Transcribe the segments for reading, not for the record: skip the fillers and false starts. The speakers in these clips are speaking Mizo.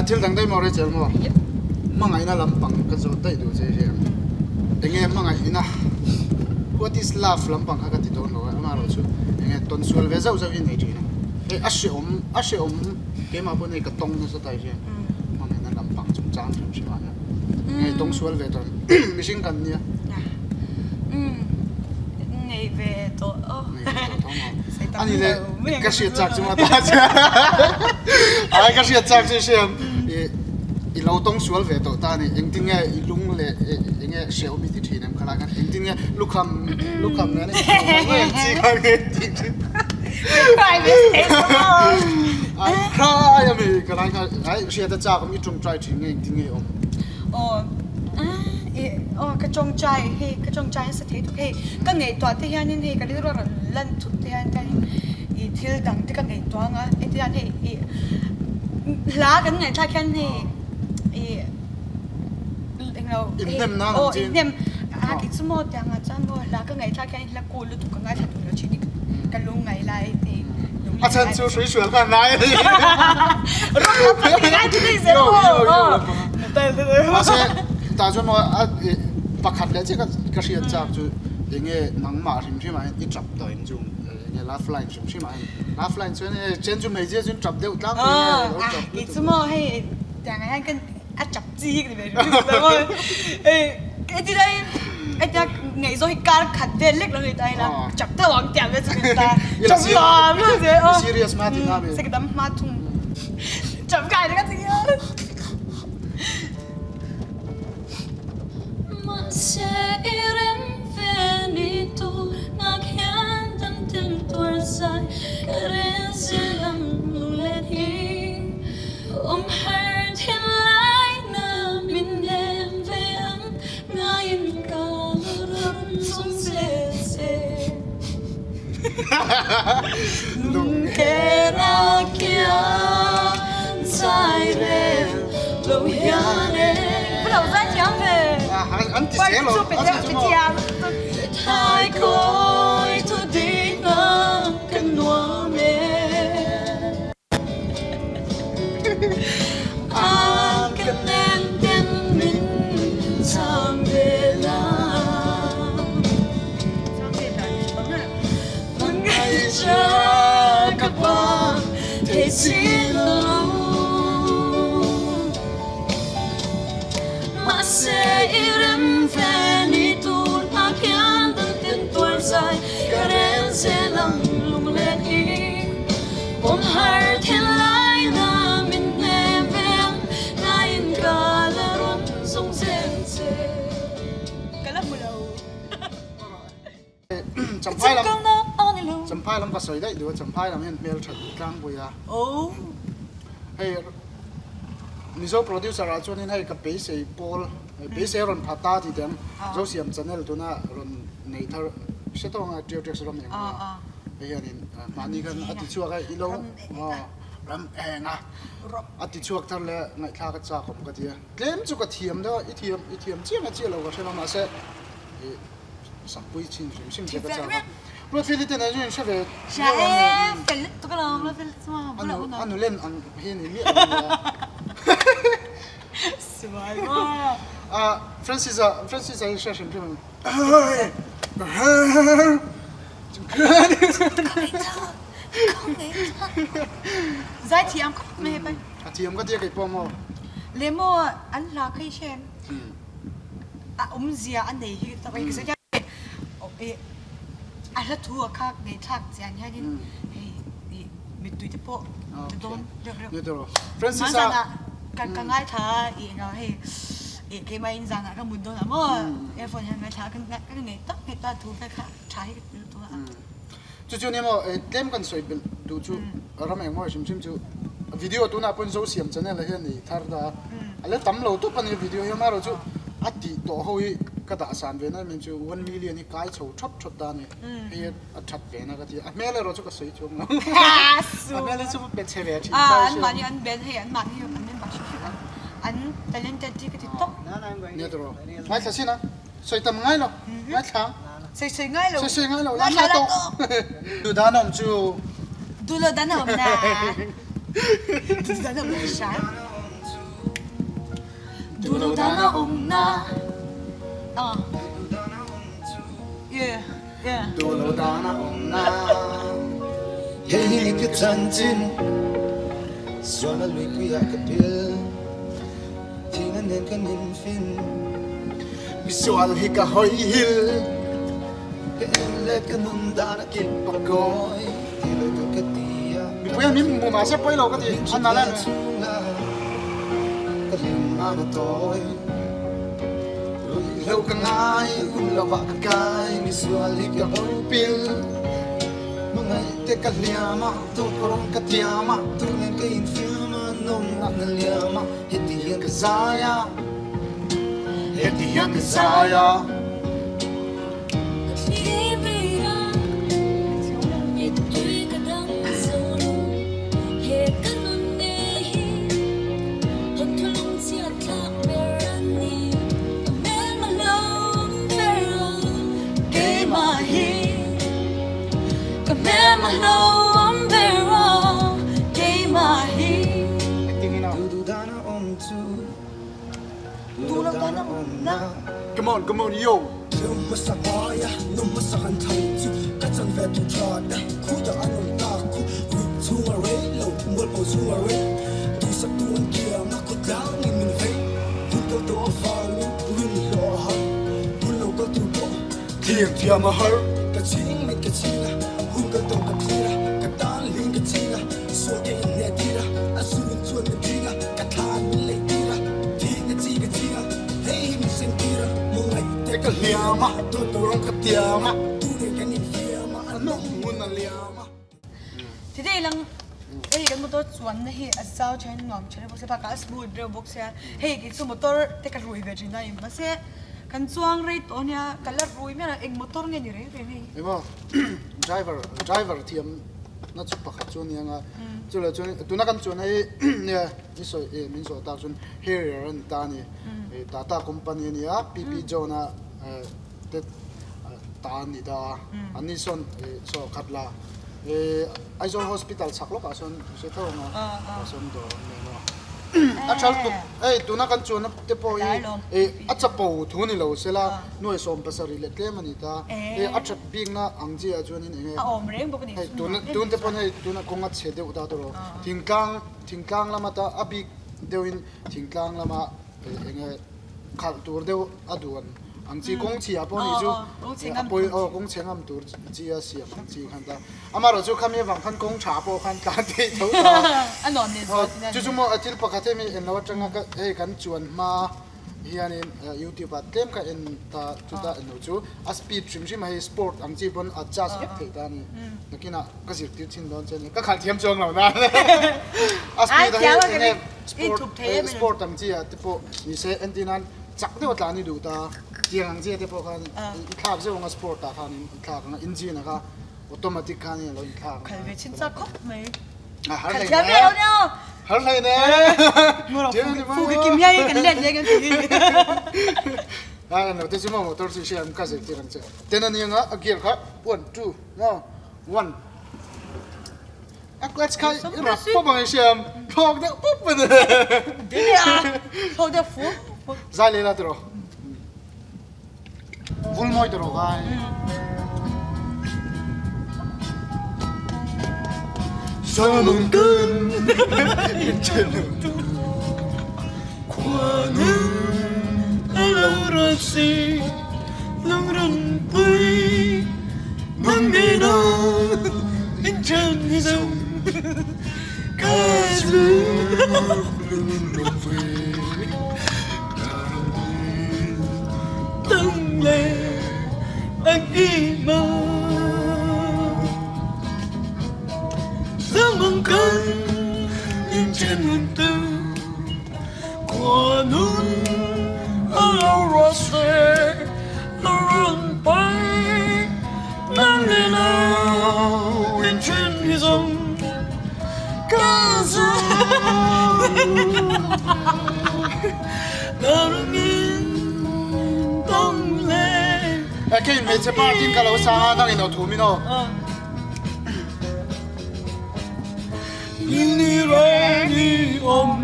Thil dang daih maw Rachel maw? Hmangaihna lampang ka zawt daih duh che hi ang. Enge hmangaihna what is love lampang kha ka ti dawn lo a, amaherawhchu enge tawn sual ve zauh zauh hi nei thin a. Hei a hrehawm a hrehawm keimah pawh nei ka tawng nasa ta hian hmangaihna lampang chungchang hrim hrim ah hian nge tawng sual ve tawh mihring kan nia. Nei ve tawh aw. Nei ve tawh tho maw. Ani le ka hriat chak chu mata che. Ai ka hriat chak chu hriam i lo tawng sual ve tawh ta ni engtin nge i lung leh enge hrehawm i ti thin em khalai khan engtin nge lukham lukham nen a in chi kha nge ti thin. Ai cry a mi khalai kha ai hriat a chak awm i tawngtai thin nge engtin nge i awm. Aw aw ka tawngtai hei ka tawngtai nasa thei tuk hei ka ngaihtuah te hianin hei ka rilru a rawn lan thut te hian khanin ih thil dang te ka ngaihtuah anga heti hian hei ih hla kan ngaihthlak hian hei ih englo Inhnem nan aw ang chi inhnem a kei chu maw tiang ah chuan maw hla ka ngaihthlak hian hla cool lutuk ka ngaithla duh lo thin i ka lung ngaih lai te A chhan chu hrui hrual kha ngai a ni. Rawng lam pang ka ngai thei zel maw aw Mahse tah chuan maw a pakhat leh chiah ka hriat chak chu enge nangmah hrim hrim ah hian i tap tawh em chu enge love line hrim hrim ah hian love line chuan e chen chu hmeichhia chuan tap deuh tlang pui nge lo tap Kei chu maw hei tiang ah hian kan a tap chi hi ka ti ve hrim hrim lo maw hei heti lai hetia ngaihzawn hi kar khat vel lek lo ni ta ila tap deuh ang tiang vel chu ka ni ta tap nuam lo zel aw serious hma tih na mi se ka dam hma thung tap kai te ka ti hian. Mahse i rem ve ni tu nak hian dam ten tuar zai ka rel zel ang lunglen hi awm har thin lai na min nem ve ang ngaiin ka rawn zawng zel che. Lungher a kian zai rel lo hian e. Pu lo zai thiam ve. An ti zel o. Pe thiam. Thai kawi thu dik na kan nuam e. A kan nen ten min chang ve la. Hmangaih cha ka bang thei si lo. Mahse i rem ve ni tur hna khian dan ten tuar zai ka rel zel ang lunglen hi. Awm har thil lai na min hnem ve ang ngaiin ka la rawn zawng zel che. Ka la hmu lo. Champhai lam Champhai lam ka sawi daih duh a Champhai lam hian hmel that duh tlangpui a. Hei Mizo producer ah chuanin hei ka beisei pawl beisei rawn pha ta tih te ang Zosiam channel tuna rawn nei thar hre tawk anga Ṭiau Ṭiak Ram eng a hei hianin mahni khan a ti chhuak a ilo ram eng a a ti chhuak thar leh ngaihthlak a chak awm ka ti a tlem chu ka thiam deuh a i thiam i thiam chiang a chiah lo ka hre lo mahse ih Sakpui chin hrim hrim che ka chak a. Ruatfeli te nen chu in hre ve Hria e, fel lutuk alawm Ruatfeli chu a bulah hun a. A nulen ang hi ni miah lo nia. Sual maw. Ah Francis a Francis a hi hria hrim hrim ang. Zai thiam khawp mai he pai. A thiam ka tia kei pawh maw. Le maw an hla kha i hria em? A awmzia a nei hi tak a ni. A hla thu a kha ngaihthlak chian hianin hei ih mittui te pawh a dawn reuh reuh. Hmanzanah ka ngaithla a ih engah hei ih keimah in zanah ka mut dawnah maw earphone hian ngaithla a ka ngaih tak ngaih ta thu vel kha tha hi ka ti lutuk a. Chu chu nia maw tlem kan sawi belh duh chu ram engmaw hrim hrim chu video tunah pawhin zo siam channel ah hian i thar ta a, a la tam lo tawp a ni video hi amaherawh chu a tih tawh ho hi ka dah san ve na em chu one million hi kai chho thap thap ta a ni hei a that ve na ka ti a, a hmel erawh chu ka sawi chuang lo a hmel hi chu pe chhe ve thin ta an mahni an ben hei an mahni an member hrim hrim an an talented hi ka ti tawp. Nia tawh ngaithla sin a. Sawi tam ngai lo, ngaithla. Sawi sawi ngai lo. Sawi sawi ngai lo, lam la tawh. Du dan awm chu. Du lo dan awm na. Du dan awm na sha. Duh lo dan a awm na. Ah. Yeah, yeah. Duh lo dan a awm na. Hei hi ni ka chanchin Sualna luipui ah ka pil Thihna nen kan infin Misual hi ka hawi hil Ka en let ka nun dan a kip a kawi Ti lo tur ka ti a Mipui an min hmu mahse pawi lo ka ti Min a nalh em. chhunga ka hlim a na tawi Ruihhlo ka ngai hun lovah ka kai Misual hi ka hawi pil Hmangaih te ka hliam a Tawk rawng ka thiam a Tunen ka infiam a Nawmna na liam a Heti hian ka zai a Heti hian ka zai a. Ka thlir ber a, mittui ka dang zo lo. He ka nun ngei hi thawnthu lungchhiat thlak ber a ni. Ka hmelma lo awm ber a, keimah hi. Ka hmelma lo awm ber a, keimah hi. Duh dan a awm chu, duh lo dan a awm na. Come on, come on, yo! Thil hmasa aia nu hmasa kan thai chu ka chan ve tur tha te khuta an awm tak khu ruih chhung a rei lo mualpho chhung a rei duhsak tu an kiang a khawtlang in min vei hun kal tawh avangin rin hlawh a har hun lo kal tur pawh Thlir thiam a har. Ka chhing mit ka chhing a, hun kal tawh ka thlir a, ka tan ling ka chhing a, sual ka inhneh tir a, a zun chuan min ding a, ka thlan min leih tir a, thing a chi ka ching a, hei hi min seng tir a, mawngaih te ka hliam a, dawt rawng ka tiam a, tunei kan infiam a, a nawm hmun a liam a. Titei lang hei kan motor chuanna hi a zau tha in nuam tha reuh bawk sia bakah a smooth reuh bawk sia hei kei chu motor te ka rui ve thin a mahse kan chuang rei tawh ania ka la rui miah lo eng motor nge ni reng reng hei. Emaw driver driver thiam na chu pakhat chu ania nga chu leh chuan tuna kan chuan hei nia i sawi e min zawh tak chuan Harrier a ni ta a ni Tata company a nia PP John a te ta an ni ta a, an ni sawn saw khat la Aizawl Hospital chhak lawkah sawn hre tho ang a, ah sawn dawr an nei maw. A thal tuk, hei tuna kan chuanna te pawh hi a chapo thu ni lo sela nuai 70 leh tlem a ni ta, hei a that bikna ang chi ah chuanin eng nge hei tun te pawn hei tuna kawng a chhe deuh ta tawh thingtlang thingtlang lama ta a bik deuhin thingtlang lama eng nge khalh tur deuh a duan ang chi kawng chhia pawh nih chu a pawi aw kawng chhe ngam tur chi a siam ang chi khan ta amaherawh chu khami avang khan kawng tha pawh khan tlan theih tho ta chu chu maw thil pakhat hemi en lo atanga ka hei kan chuan hma hianin youtube ah tlem kha en ta chuta en lo chu a speed hrim hrim a hei sport ang chi pawn adjust vek theih ta a ni nakinah ka zirtir thin dawn che a ni ka khalh thiam chuang lo na a speed a hei enge Sport sport ang chi ah te pawh ni se entir nan chak deuh a tlan i duh ta tiang ang chi ah te pawh khan i thlak zeuh ang a sport ah khan i thlak ang a engine ah kha automatic khan a lo inthlak ang a. Khalh ve chin chak khawp mai. A har hlei ne. Har hlei ne. Fu ka kim hian kan let leh kan ti. A no te chu maw motor chu hriat ka zirtir ang che. Ten a ni ang a a gear kha 1 2 maw 1 A clutch kha i rak pawp ang i hriam, thlawk deuh pawp a ni. Thlawk deuh fuh fuh. Zai leh la tiraw. Vul mawi tiraw vai. Salung kan chenung tu khuanu a lo rawn si lungrun pui nang nena in then hi zawng ka zu tang le anh y mơ giang mong kan in trên hồn tư của nun alo rose run bay nang le lo in trên hi zawng ka zu nang in tong le Kei hmeichhe party in ka lo sang a, nang in aw thum in aw. Ni reng i awm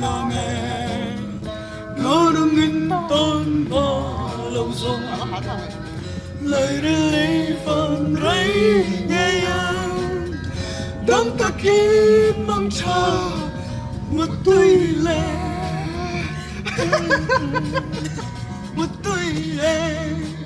lo nge. Zawng Lairili van rei ngei ang Dam takin mang tha Mutui le Mutui le.